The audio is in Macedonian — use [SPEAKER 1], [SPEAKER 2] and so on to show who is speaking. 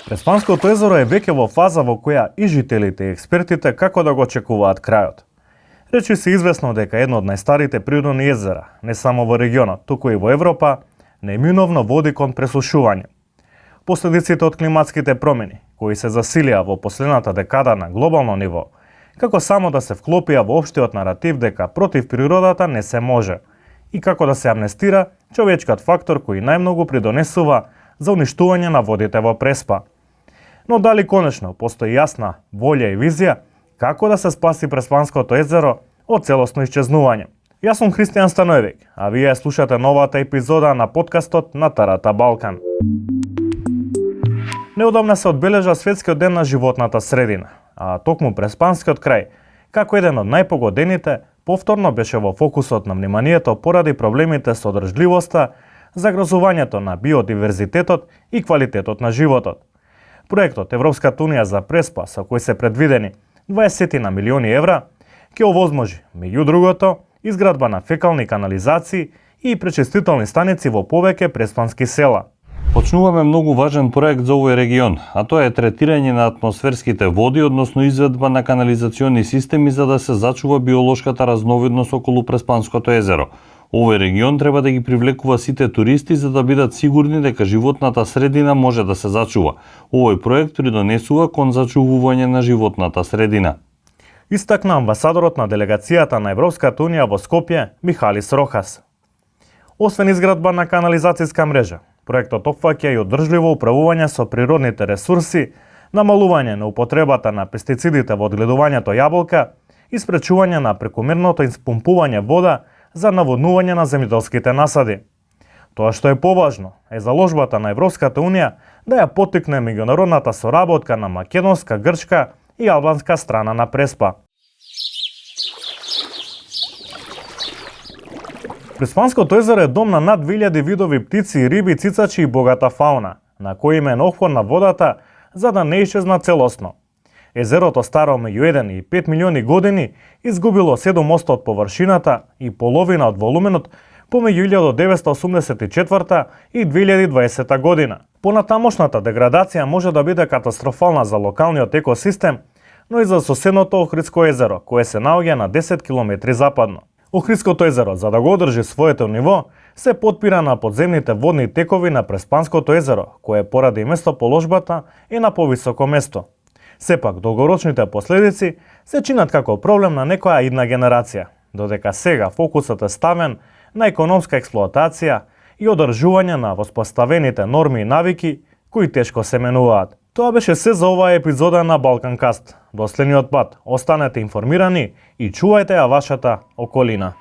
[SPEAKER 1] Преспанското езеро е веќе во фаза во која и жителите и експертите како да го очекуваат крајот. Речи се известно дека едно од најстарите природни езера, не само во регионот, туку и во Европа, неиминовно води кон пресушување. Последиците од климатските промени, кои се засилија во последната декада на глобално ниво, како само да се вклопија во општиот наратив дека против природата не се може, и како да се амнестира човечкиот фактор кој најмногу придонесува за уништување на водите во Преспа. Но дали конечно постои јасна волја и визија како да се спаси Преспанското езеро од целосно исчезнување? Јас сум Христијан Станојевиќ, а вие слушате новата епизода на подкастот на Тарата Балкан. Неодамна се одбележа Светскиот ден на животната средина, а токму Преспанскиот крај, како еден од најпогодените, повторно беше во фокусот на вниманието поради проблемите со одржливоста, загрозувањето на биодиверзитетот и квалитетот на животот. Проектот Европската унија за Преспа, со кој се предвидени 20 на милиони евра, ќе овозможи, меѓу другото, изградба на фекални канализации и пречистителни станици во повеќе преспански села.
[SPEAKER 2] Почнуваме многу важен проект за овој регион, а тоа е третирање на атмосферските води, односно изведба на канализациони системи за да се зачува биолошката разновидност околу Преспанското езеро. Овој регион треба да ги привлекува сите туристи за да бидат сигурни дека животната средина може да се зачува. Овој проект придонесува кон зачувување на животната средина.
[SPEAKER 1] Истакна амбасадорот на делегацијата на Европската унија во Скопје, Михалис Рохас. Освен изградба на канализацијска мрежа, проектот опфаќа и одржливо управување со природните ресурси, намалување на употребата на пестицидите во одгледувањето јаболка и спречување на прекомерното испумпување вода за наводнување на земјоделските насади. Тоа што е поважно е заложбата на Европската унија да ја поттикне меѓународната соработка на македонска, грчка и албанска страна на Преспа. Преспанското езеро е дом на над 2000 видови птици, риби, цицачи и богата фауна, на кој им е неопходна водата за да не исчезна целосно. Езерото старо меѓу 1 и 5 милиони години изгубило 7% од површината и половина од волуменот помеѓу 1984 и 2020 година. Понатамошната деградација може да биде катастрофална за локалниот екосистем, но и за соседното Охридско езеро, кое се наоѓа на 10 км западно. Охридското езеро, за да го одржи своето ниво, се потпира на подземните водни текови на Преспанското езеро, кое поради местоположбата е на повисоко место. Сепак, долгорочните последици се чинат како проблем на некоја идна генерација, додека сега фокусот е ставен на економска експлоатација и одржување на воспоставените норми и навики кои тешко се менуваат. Тоа беше се за оваа епизода на Балканкаст. До следниот пат, останете информирани и чувајте ја вашата околина.